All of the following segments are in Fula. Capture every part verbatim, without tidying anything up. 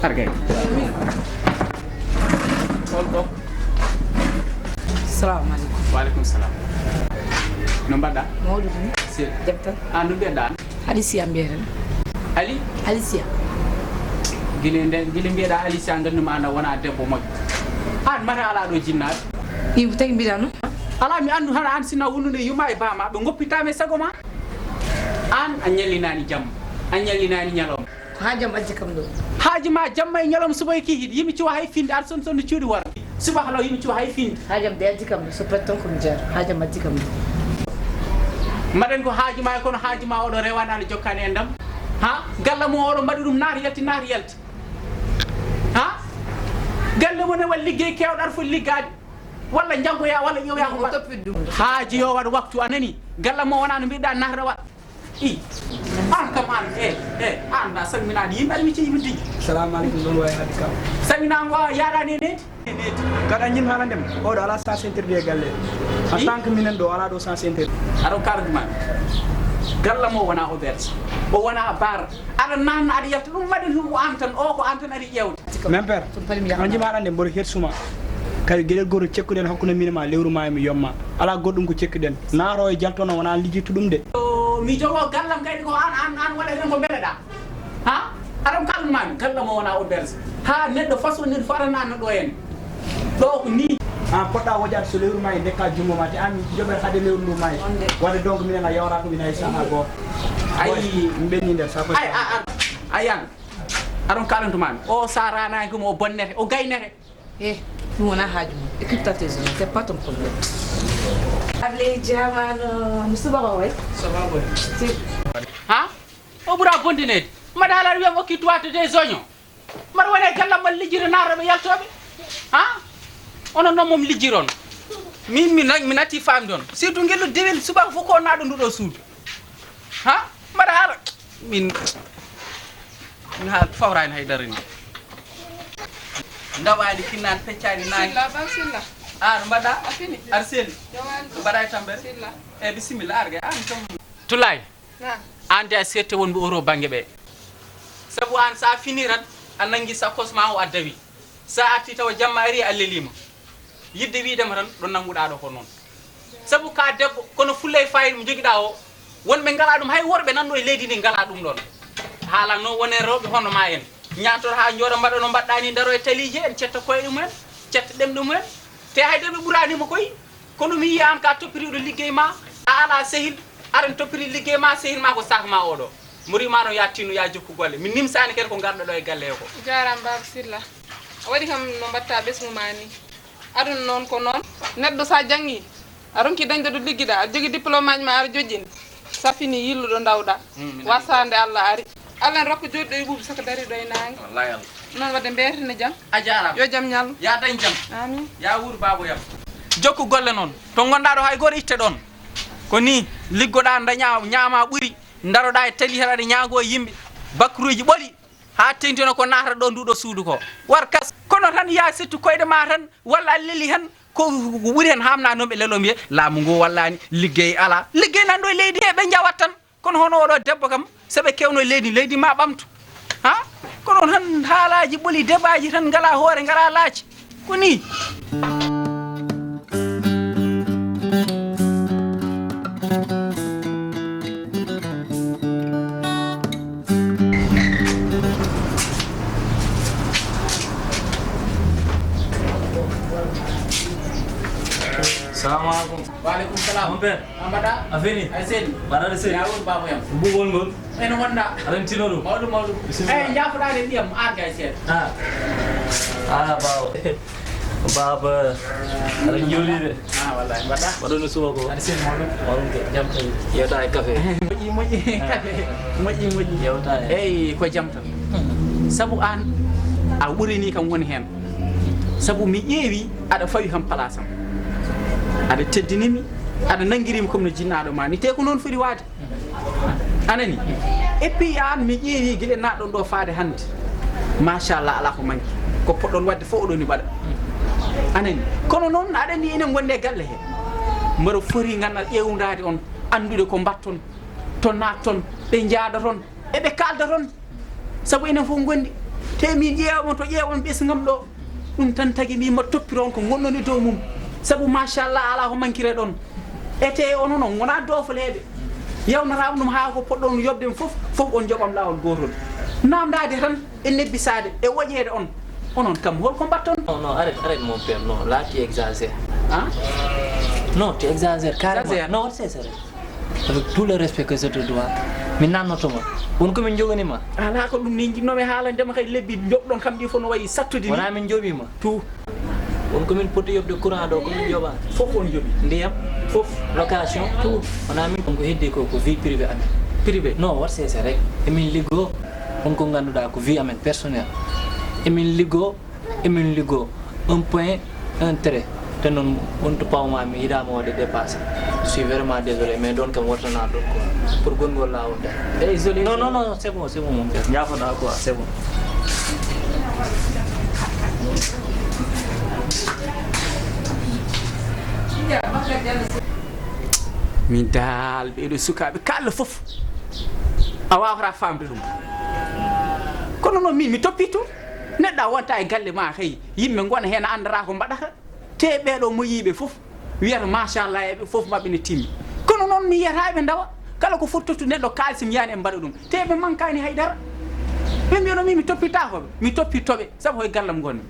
Sargay. On ɗo? Salamu aleykum. Wa aleykum salam. No mbaɗɗa? Mawɗo ɗum. Sel. Jam tan. An no mbiɗɗa an? Alicia mbiyeten. Ali? Alicia. Gila nde, gila mbiɗɗa Alicia, nganndu ma an a wona debbo moƴƴo. An mata ala ɗo jinnaɓe. Ɗi ko tawi mbiɗa noon? Ala mi anndu hara an sina wondude yuma e bama ɓe goppitama e sago ma. An a ñallinani jamma. A ñallinani ñalawma. Ko haaju am addi kam ɗo. Haaju ma jamma e ñalawma suba e kikiiɗe. Yimi cuwa hay finde, aɗa son son no cuuɗi wara. Suba halaw yimi cuwa hay finde. Haaju am de addi kam ɗo, so pet tan ko mi jeeya. Haaju am addi kam ɗo. Mbaɗen ko haaju ma e kono haaju ma oɗo rewani aɗa jokkani en dam. Ha? Galla mo oɗo mbaɗi ɗum naata yalti, naata yalti. Ha? Galle mo ne wal liggey kewɗo aɗa foti liggaade. Walla janngoya, walla ƴeewoya ko mbaɗa. Haaju yo waɗ waktu a nani. Galla mo wona no mbiɗa naata wa. I, an kam an, e, e, an na salminaade yimɓe aɗa mi ceyi mi tigi. Salamu aleykum, ɗon wawi haalde kam. Salminaama wa yaaɗaani e needi. E needi. Kaɗa jim haalande mi, oɗo ala sens interdit e galle. En tant que minen ɗo, ala ɗo sens interdit. Aɗa o kaalande ma. Galla mo wona auberge. O wona bar. Aɗa nanna aɗa yalta ɗum waɗi ko an tan, o ko an tan ari ƴeewde. Min père, on jima aɗa nde mboɗo hersuma. Kadi geɗel goto cekkuɗen hakkunde min ma lewru ma mi yomma. Ala goɗɗum ko cekkuɗen. Naaro e jaltono wona lijjittu ɗum de. O, mi jogo gallam kadi ko an, an, an waɗa hen ko mbeɗa ɗa. Ha? Aɗa kalma mi, gallam o wona o berse. Ha neɗɗo façon neɗɗo fotana neɗɗo en. Ɗo ko ni. An poɗɗa wojade so lewru ma e ndekka jungo ma te an joɓe hade lewru ndu ma e. Wonde. Wadde donc minen a yawra ko mina e saha goo. Ay. Mbeñi nder sa ko. Ay, a, a, ayan. Aɗon kaalantuma mi. O sa ranaki mo o bonnete, o gaynete. Eh, ɗum wona haaju mum. Écoute tes oignons, c'est pas ton problème. Abley jamano, no subaka way? Ça va boy. Ha? O ɓura bondineede. Mbaɗa haala wiyam okki tuwato des oignons. Mbaɗa wone gallam mbaɗa lijjiro naroɓe yaltoɓe. Ha? Onon noon mom lijjiron. Min mi na- mi natti famde on. Surtout ngellu dewel subaka fof ko naɗo nduɗo suudu. Ha? Mbaɗa haala. Min. Mi haala fawrani haydara ni. Ndawaani kinnaani peccaani naani. Silla, Baba Silla. Ar mbaɗa? A fini? Ar seli. Jawaani. Mbaɗa e tambere? Silla. E bisimilla, ar gay. An kam. Tulay. Naam. An de a sette wonɓe oto bannge ɓe. Sabu an sa fini tan, a nanngi sakkos ma o a dawi. Sa arti tawa jamma ari a lelima. Yidde wiidema tan ɗo nannguɗa ɗo ko noon. Sabu ka debbo, kono fulla e fayida mo jogiɗa o, wonɓe ngala ɗum, hay worɓe nanɗo e leydi ndi ngala ɗum ɗon. Haala noon wone rewɓe hono ma en. Ñaantoto ha jooɗo mbaɗa no mbaɗɗa ni, ndaro e taliiji en, cetta koyɗe mumen, cetta ɗemɗe mumen. Te hay debbo ɓuranima koy, kono mi yiya an ka toppitiɗo liggey ma, a ala sehil, aɗa toppiti liggey ma, sehil ma ko sah ma oɗo. Mo rima no ya tinno, ya jokku golle. Mi nimsani kadi ko garɗo ɗo e galle he ko. Jarama Baba Silla. A waɗi kam no mbatta ɓesngu ma ni. Aduna noon ko noon. Neɗɗo sa janngi, a ronki dañde ɗo liggiɗa, aɗa jogi diplôme aji ma, aɗa joƴƴini. Sa fini yilluɗo ndawɗa. Mm, mi nani. Wasande Allah ari. Allah en rokko joɗɗo e ɓuuɓi saka dari ɗo e nangue. Wallahi Allah. Noon wadde mbeetene jam. A jarama. Yo jam ñallu. Ya dañ jam. Amin. Ya wuur baabo yam. Jokku golle noon. To gonɗa ɗo hay goto itte ɗon. Ko ni liggoɗa daña ñaama ɓuuri. Daroɗa e tali hara ɗe ñaago e yimɓe. Bakruuji ɓoli. Ha tengtino ko naatata ɗo nduɗo suudu ko. War kas. Kono tan ya settu koyɗe ma tan, walla a leli hen, ko, ko ɓuri hen hamna noon ɓe lelo mbiye, laamu ngu wallani, liggey ala. Liggey nan ɗo e leydi he ɓe jawat tan. Kono hono oɗo debbo kam, so ɓe kewno e leydi, leydi ma ɓamtu. Ha? Kono tan haalaji ɓoli, debaji tan ngala hoore, ngala laaci. Ko ni. Salamu alaikum. Wa alaikum salam. Mon père. A mbaɗa? A fini? Ay seni. Mbaɗa de seni. Ya woni baaba yam. Bugol ngol. Ene wonda. Aɗa tino ɗum. Mawɗum, mawɗum. Bisimilla. Eyi, jaafoɗaade ndiyam, arga e seeɗa. Ah. Ah, baaba. Baaba. Aɗa jooɗi de. Ah, wallahi, mbaɗa. Mbaɗon no suba ko? Aɗa seni mawɗum. Mawɗum ke. Jam tan. Yewta e café. Moƴƴi, moƴƴi. Ah. Café. Moƴƴi, moƴƴi. Yewta e. Eyi, ko jam tan. Sabu aan, a ɓurini kam woni heen. Sabu mi ƴeewi, aɗa fawi kam place am. Aɗa teddini mi, aɗa nanngiri mi comme no jinnaaɗo ma ni. Te ko noon foti waade. Anani? Et puis aan mi ƴeewi gila naɗɗon ɗo faade hannde. Machallah, alaa ko manki. Ko poɗɗon waɗde fof oɗon ni mbaɗa. Anani? Kono noon aɗa anndi enen wonde e galle he. Mboɗo foti ngannduɗaa ƴeewndaade on, anndude ko mbaɗton, to naatton, ɓe njaadoton, eɓe kaaldoton. Sabu enen fof ngondi. Te min ƴeewa on to ƴeewa on ɓesngam ɗo. Ɗum tan tagi mi ma toppiro on ko ngonɗon e dow mum. Sabu machallah alaa ko mankire ɗon. Ete onon on ngonaa doofoleeɓe. Yawnataama ɗum haa ko poɗɗon yoɓde fof, fof on njoɓam laawol gootol. Naamndaade tan e nebbisaade e woƴeede on. Onon kam holko mbaɗton? Non, non, arrête, arrête, mon père. Non, là, tu exagères. Hein? Non, tu exagères carrément. Exagère. Non, c'est sérieux. Avec tout le respect que je te dois, mi naamnoto ma. Won ko min njogani ma. Alaa ko ɗum ni njiɗnomi haalande ma kay, lebbi njoɓɗon kam ɗi fof no wayi sattude ni. Wonaa min njoɓi ma. Tout. Won ko min poti yoɓde courant ɗo, ko min njoɓa. Fof on njoɓi. Ndiyam, fof, location, tout. Wonaa min, ko heddi ko, ko vie privée amen. Privé? Non, wat sese rek. Emin liggo, won ko ngannduɗaa ko vie amen personnel. Emin liggo, emin liggo. Un point, un trait. Te noon, on to pawma mi yiɗaama waɗde dépassé. Je suis vraiment désolé, mais ɗon kam waɗtanaa ɗon quoi. Pour gonngol laawol de. Désolé. Non, non, non, c'est bon, c'est bon, mon père. Njaafoɗaa quoi, c'est bon. Min daal, ɓeeɗo sukaaɓe kala fof, a waawata faamde ɗum. Kono noon, min mi toppii toon. Neɗɗo a wonta e galle ma, hey, yimɓe ngona heen, a anndataa ko mbaɗata. Te ɓeeɗo mo yiiɓe fof wiyata, "Machallah," e ɓe fof maɓɓe ne timmi. Kono noon, mi yiyata eɓe ndawa. Kala ko foti tottude neɗɗo kaalis, mi yiyani eɓe mbaɗa ɗum. Te ɓe mankaani hay dara. Ɓe mbiyano min, mi toppitaako ɓe. Mi toppitto ɓe, sabu koye gallam ngonmi.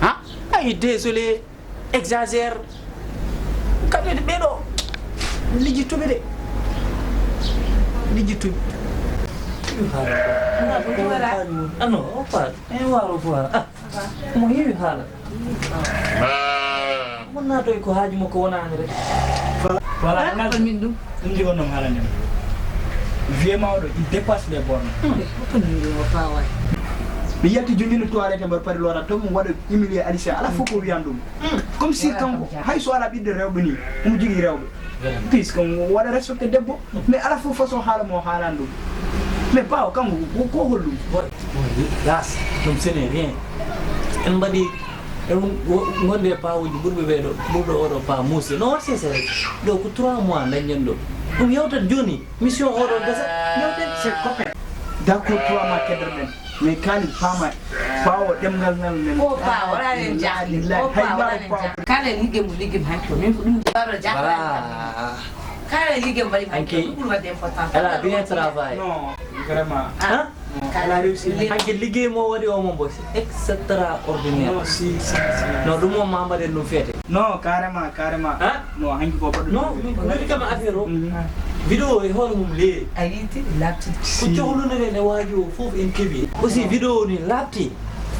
Ha? Ay, désolé, exagère. Kamɓe de ɓeeɗo, lijjittuɓe de. Lijjittuɓe. Ah non, on parle. Eh, waro quoi. Ah, mo heewi haala. Mo naatoy ko haaju makko wonaani rek. Voilà. Voilà. Min ɗum. Ɗum jogonɗon haalande mi. Vieux Maodo, il dépasse les bornes. Ko min ɗum o fawaay. Mi yalti jonnino toilette mbar pari lora to mo waɗa humilier Alicia. Ala fof ko wiyan ɗum. Comme si kanko, hay so ala ɓiɗɗo rewɓe ni, omo jogii rewɓe. Puisque omo waɗa respecté debbo, mais ala fof façon haala mo haalani ɗum. Mais Pao, kanko, ko, ko holɗum? Bon, bon, las, ɗum ce n'est rien. En mbaɗi, en wo-, wonde e Paoji ɓurɓe ɓee ɗo, ɓurɗo oɗo Pa Moussa. Non, c'est, c'est vrai. Ɗo ko trois mois dañen ɗo. Ɗum yewtat jooni, mission oɗo gasa, yewten. C'est copain. D'accord, trois mois keddoɗen. Mais kaali paama, Pao ɗemngal ngal men. Ko Pao, wala nen jahli. Ko Pao, wala nen jahli. Kala ligge mo ligge mo hanki o, min ko ɗum jahli. Voilà. Kala ligge mo waɗi hanki o, ɗum ɓuri waɗde important. Elle a bien travaillé. Non, vraiment. Ah. Non, elle a réussi. Hanki liggey mo waɗi o mo mbo, c'est extraordinaire. Non, si, si, si. Non, ɗum o ma mbaɗen ɗum feete. Non, carrément, carrément. Hein? Non, hanki ko baɗɗo. Non, min ko weli kam affaire o. Mhm. Vidéo e hoore mum leeri. A yiiti, laaɓti. Ko cohlunoɗen e waaji o fof en keɓi. Aussi vidéo o ni laaɓti.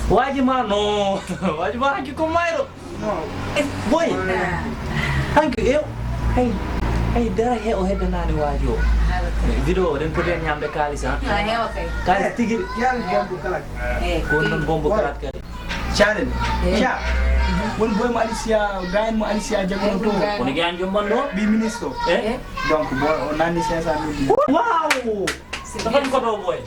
Waaji ma non. Waaji ma hanki ko mayɗo. Non. Eh, boy. Ah. Hanki e hay, hay dara he o heddanaani waaji o. Haala ko. Vidéo o ɗen poti en ñamde kaalis, ha? Na heewa kay. Kaalis tigi. Yalla jam ko kala. Eh, ko non bombo kala kadi. Calen. Eh. Ca. Won boy mo Alicia, gayen mo Alicia jagono to. Woni gayen jombon ɗo? Ɓi ministre. Eh? Eh. Donc, boy, o nanni cinq cent mille. Wow! Tatam ko ɗo, boy.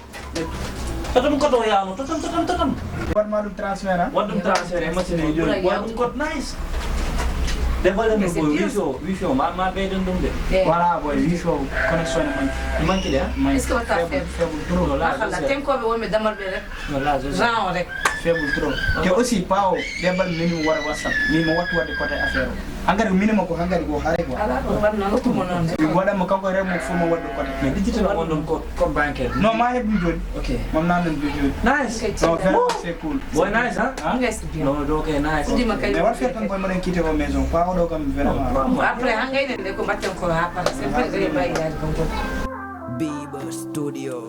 Tatam ko ɗo yaano, tatam, tatam, tatam. Waɗ ma ɗum transfert, ha? Waɗ ɗum transfert e machine e jooni. Boy, ɗum ko nice. De balle no boy, wifi o, wifi o, ma, ma ɓeyden ɗum de. Eh. Voilà, boy, wifi o, connexion ne manque. Manque de, ha? Est-ce que watta faible? Faible, faible trop. Machallah, tenkoɓe wonɓe damal ɓe rek. Wala, je sais. Genre rek. Faible trop. Te aussi, Pao, ɗe bal min mi waɗa WhatsApp. Min mo wattu waɗde côté affaire o. Hankadi ko minimum ko hankadi ko haray quoi. Ala ko wanna nokku mo noon de. Mi waɗa mo kanko rek mo fof mo waɗde côté. Mais digital on ɗon code, code bancaire. Non, ma heɓ ɗum jooni. Ok. Mam nan ɗum jooni. Nice. Ok. Non, vraiment, c'est cool. Boy, nice, hein? Hein? Nice, bien. Non, donc, ok, nice. Fuddi ma kay. Mais wat feet tan boy mbaɗen quitté o maison. Pao ɗo kam vraiment. Après, hangay nen de ko mbatten ko ha par. C'est vrai, gay bayi yaji banko. Biba Studio.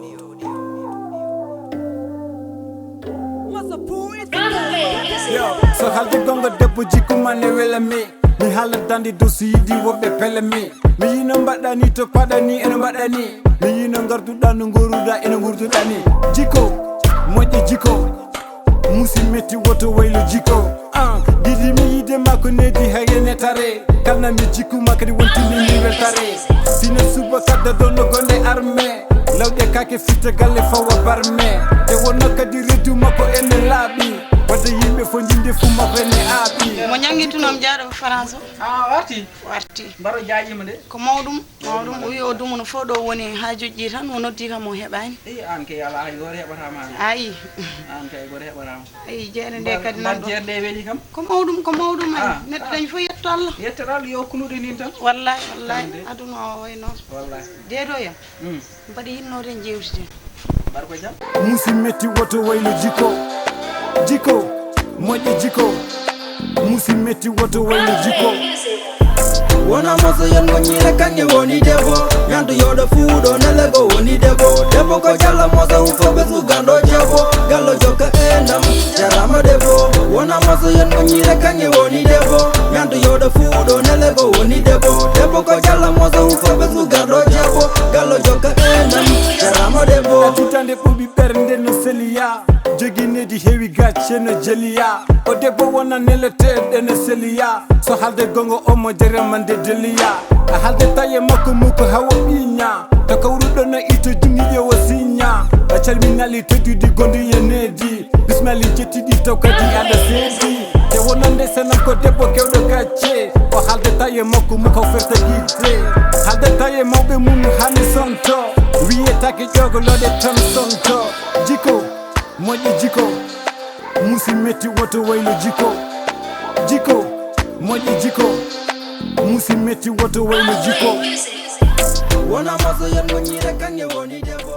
So haalde gonga debbo jikku ma ne wela mi. Mi haala dande dow so yiɗi woɓɓe pele mi. Mi yino mbaɗɗa ni to paɗa ni eno mbaɗɗa ni. Mi yino ngarduɗa no ngoruɗa eno ngurduɗa ni. Jikko, moƴƴe jikko. Musi metti woto waylo jikko. Ah, giɗi mi yiide ma ko nedi hayene tare. Kalna mi jikku ma kadi wontini mi weltare. Sino suba kadda ɗon no gonde arme. Lawƴe kake fitta galle fawa barme. Te wonno kadi reddu makko ene laaɓi. Wadde yimɓe Fo jinde fu makko en ne aaɓi. Mo janngintunoo mi jaaɗo ko France o. A warti? Warti. Mbaro jaajima de. Ko mawɗum, mawɗum. O wi o dumo no fof ɗo woni haa joƴƴi tan, o noddi kam o heɓaani. Eyi, aan kay alaa hay gooto heɓataa ma. Ayi. Aan kay gooto heɓataa ma. Ayi, jeere nde kadi nan ɗo. Jeere nde weli kam. Ko mawɗum, ko mawɗum ay. Ah, neɗɗo dañi fof yetto Allah. Yetto Allah yo kuluɗe nin tan. Wallahi, wallahi. Aduna o way noon. Wallahi. Deedo ya. Mm. Mbaɗi yinnoode en jeewtiden. Mbar ko jam. Musi metti woto waylo jikko. Jikko. Moƴƴi jikko. Musi metti woto waylo jikko. Wona moso yon mo ñiire kanŋe woni debbo. Ñanto yoɗo fuuɗo nele go woni debbo. Debbo ko jalla moso ufo ɓesgu garɗo jebbo. Gallo jokka e ndam jarama debbo. Wona moso yon mo ñiire kanŋe woni debbo. Ñanto yoɗo fuuɗo nele go woni debbo. Debbo ko jalla moso ufo ɓesgu garɗo jebbo. Gallo jokka e ndam jarama debbo. Tutande ɓuuɓi ɓernde no seliya. Jogi nedi heewi gacce no jeliya. O debbo wona neleteɗe no seliya. So halde gongo omo jere mande deliya. A halde taye makko muko hawo ɓiña. To kawruɗo no ito jungi ƴewo siña. A calminali tedduɗi gondi e nedi. Bismali jettiɗi taw kadi aɗa seedi. Te wonande senam ko debbo kewɗo gacce. O halde taye makko muko ferta gidde. Halde taye mawɓe mum hani sonto. Wiyetake ƴogoloɗe tan sonto. Jikko. Moƴƴi jikko. Musi metti woto waylo jikko. Jikko. Moƴƴi jikko. Musi metti woto waylo jikko. Wona moso yon mo ñiire kanŋe woni debbo.